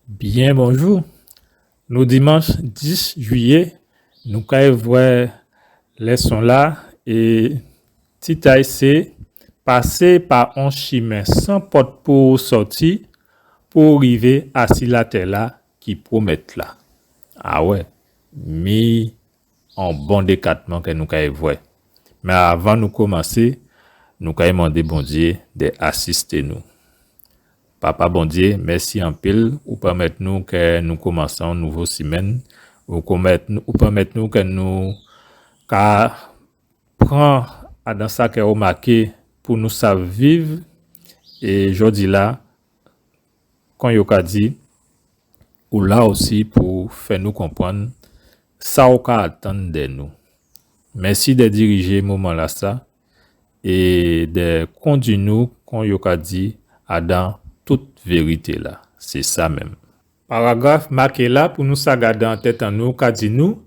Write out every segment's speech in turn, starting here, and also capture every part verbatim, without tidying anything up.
Byen bonjou. Nou dimanch dis jwiyé, nou kay vwè lèson-la é tit a'y sé pasé pa on chimen san pòt pou ou sòti pou ou rivé asi latè-la ki pwomèt la. Awè, mi on bon dékatman kè nou kay vwè. Mé avan nou komansé, nou kay mandé Bondyé dè asisté nou. Papa Bondyé, mèsi anpil, ou pèmèt nou kè nou komansé on nouvo simenn, ou pèmèt nou, ou pèmèt nou kè nou ka pran adan sa kè ou maké pou nou sa viv, é jòdi-la, kon yo ka di, ou la osi pou fè nou konprann sa ou ka atann dè nou. Mèsi dè dirijé moman-lasa é dè kondui nou, kon yo ka di, adan tout vérité-la. Sé sa menm. Paragraf maké la pou nou sa gadé an tèt an nou ka di nou,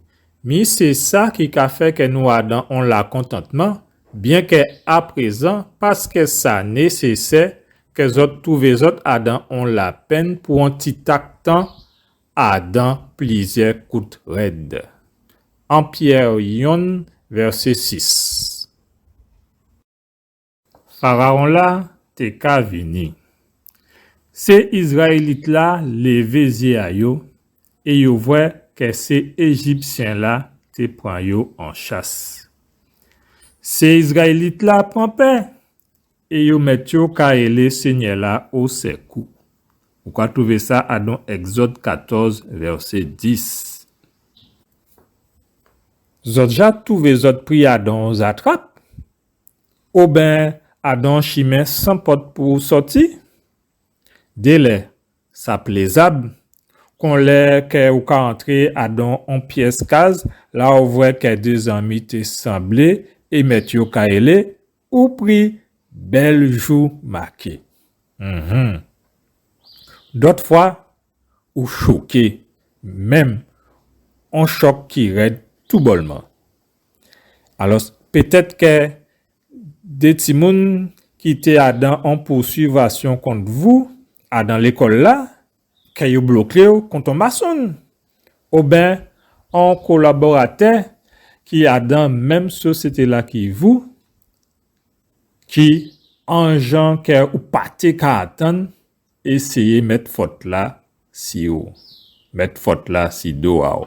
mi sé sa ki ka fè kè nou adan on lakontantman, byenkè aprézan, paskè sa nésésè kè zòt twouvé zòt adan on lapenn pou on titak tan, adan plizyè kout rèd. An Pyè yonn, vèsé sis. Farawon-la té ka vini. Sé Izrayélit-la lévé zyé a yo, é yo vwè kè sé Éjipsyen-la té pran yo an chas. Sé Izrayélit-la pran pè, é yo mèt yo ka élé Sényè-la o sékou. Ou ka twouvé sa adan Ègzòd katòz, vèsé dis. Zòt ja twouvé zòt pri adan on zatrap, oben adan on chimen san pòt pou sòti? Délè sa plézab, kon lè kè ou ka antré adan on pyès kaz, la ou vwè kè dé zanmi té sanblé é mèt yo ka élé, ou pri bèl jou maké. Mhm. Dòt fwa, ou choké, menm on chòk ki rèd toubòlman. Alò, pétèt kè dé timoun ki té adan on pousuivasyon kont vou, adan lékòl-la, kè yo bloké'w kont on masonn, oben on kolaboratè ki adan menm sosyété-la ki vou, ki an jan kè ou pa té ka atann, éséyé mèt fòt-la si ou, mèt fòt-la si do a'w.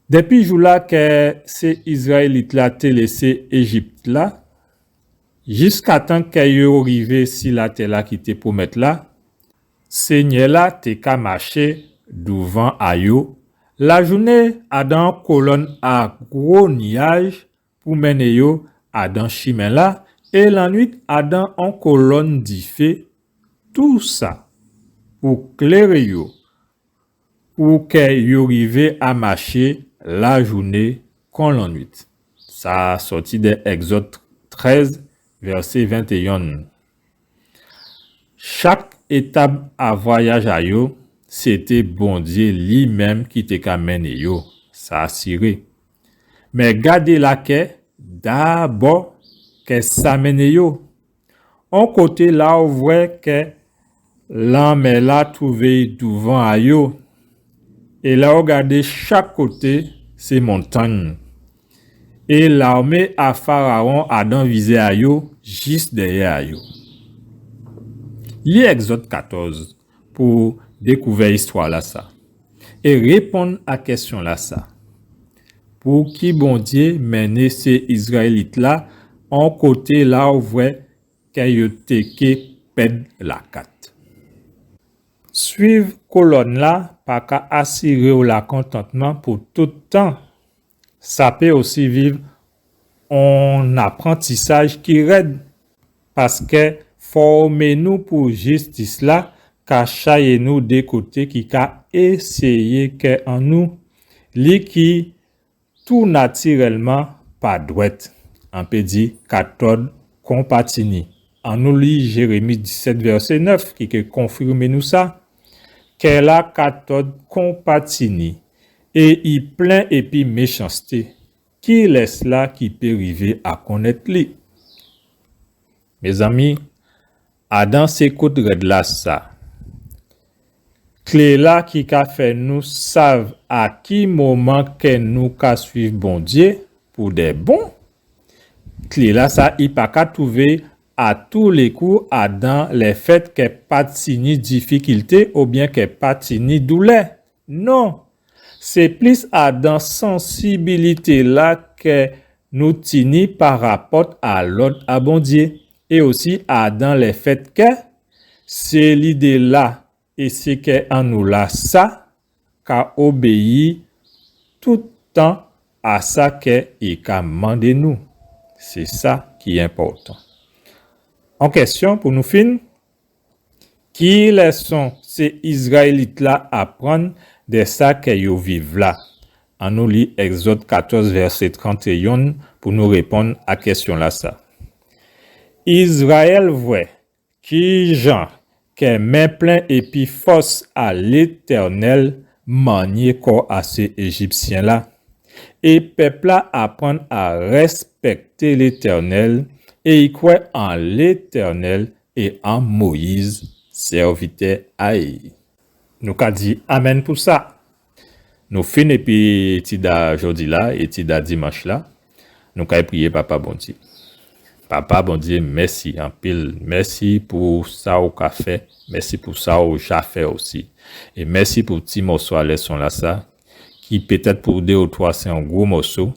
Dépi jou-la kè sé Izrayélit-la té lésé Éjip-la, jiskatan kè yo rivé si latè-la ki té pwomèt la, Sényè-la té ka maché douvan a yo, lajouné adan kolòn a gwo nyaj pou mennen yo adan chimen-la, é lannuit adan on kolòn difé, tousa pou kléré yo, pou kè yo rivé a maché lajouné kon lannuit. Sa sòti dè Ègzòd trèz, vèsé ventéyen. Chak étap a vwayaj a yo, sété Bondyé li menm ki té ka mennen yo, sa asiré. Mé gadé la kè dabò kè sa mennen yo. On koté la ou vwè kè lanmè-la twouvé'y douvan a yo. É la ou gadé chak koté sé montangn. É larmé a Farawon adan vizé a yo jis dèyè a yo. Li Ègzòd katòz pou dékouvè istwa-lasa. É réponn a kèsyon-lasa. Pouki Bondyé mennen sé Izrayélit-la on koté la ou vwè kè yo té ké pèd lakat? Swiv kolòn-la pa ka asiré'w lakontantman pou tout tan. Sa pé osi viv on aprantisaj ki rèd, paskè fòmé nou pou jistis-la ka chayé nou dé koté ki ka éséyé kè an nou, li ki tou natirèlman pa dwèt, an pé di ka tòd kon pa tini. Annou li Jérémi disèt vèsé nèf ki ké konfirmé nou sa. Kè-la ka tòd kon pa tini, é i plen épi méchansté. Kilès-la ki pé rivé a konnèt li? Mézanmi, adan sé kout rèd-lasa, Klé-la ki ka fè nou sav a ki moman kè nou ka suiv Bondyé pou dè bon. Klé-la sa, i pa ka twouvé a tou lé kou adan lèfèt kè pa tini difikilté oubyen kè pa tini doulè. Non. Sé plis adan sansibilité-la kè nou tini pa rapòt a lòd a Bondyé, é osi adan lèfèt kè sé lidé-la é sé kè an nou la sa ka obéyi tout tan a sa kè i ka mandé nou. Sé sa ki enpòtan. On kèsyon pou nou fin, ki lèson sé Izraélit-la aprann dè sa kè yo viv la? Annou li Égzòd katòz, vèsé trantéyon pou nou réponn a kèsyon-la sa. Izrayèl vwè kijan kè men plen épi fòs a Létènèl mannyé kò a sé Éjipsyen-la. É pèp-la aprann a rèspèkté Létènèl é i kwè an Létènèl é an Moyiz, sèvitè a'y. Nou ka di amèn pou sa. Nou fin épi étid a jòdi-la, étid a dimanch-la. Nou kay priyé Papa Bondyé. Papa Bondyé, mèsi anpil. Mèsi pou sa ou ka fè. Mèsi pou sa ou ja fè osi. É mèsi pou ti mòso a lèson-la sa, ki pétèt pou dé ou twa sé on gwo mòso,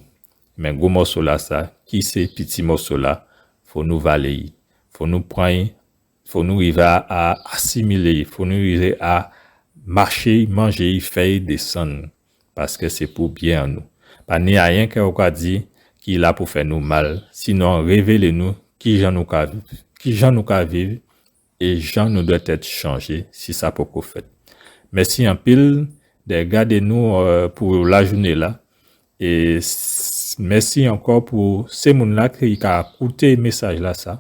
mé gwo mòso-la sa, ki sé piti mòso-la, fò nou valé-y. Fò nou pran-y, fò nou rivé a, a asimilé-y, fò nou rivé a maché-y, manjé-y, fè-y désann, paskè sé pou byen an nou. Pa ni ayen kè ou ka di ki la pou fè nou mal, sinon révélé nou kijan nou ka viv, kijan nou ka viv, é jan nou dwèt èt chanjé si sa poko fèt. Mèsi anpil dè gadé nou, euh, pou lajouné-la. É s-, mèsi ankò pou sé moun-la ki ka kouté mésaj-la sa.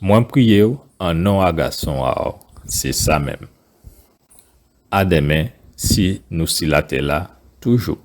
Mwen priyé-w an non a Gason a-w, sé sa menm. A dèmen, si nou si latè-la toujou.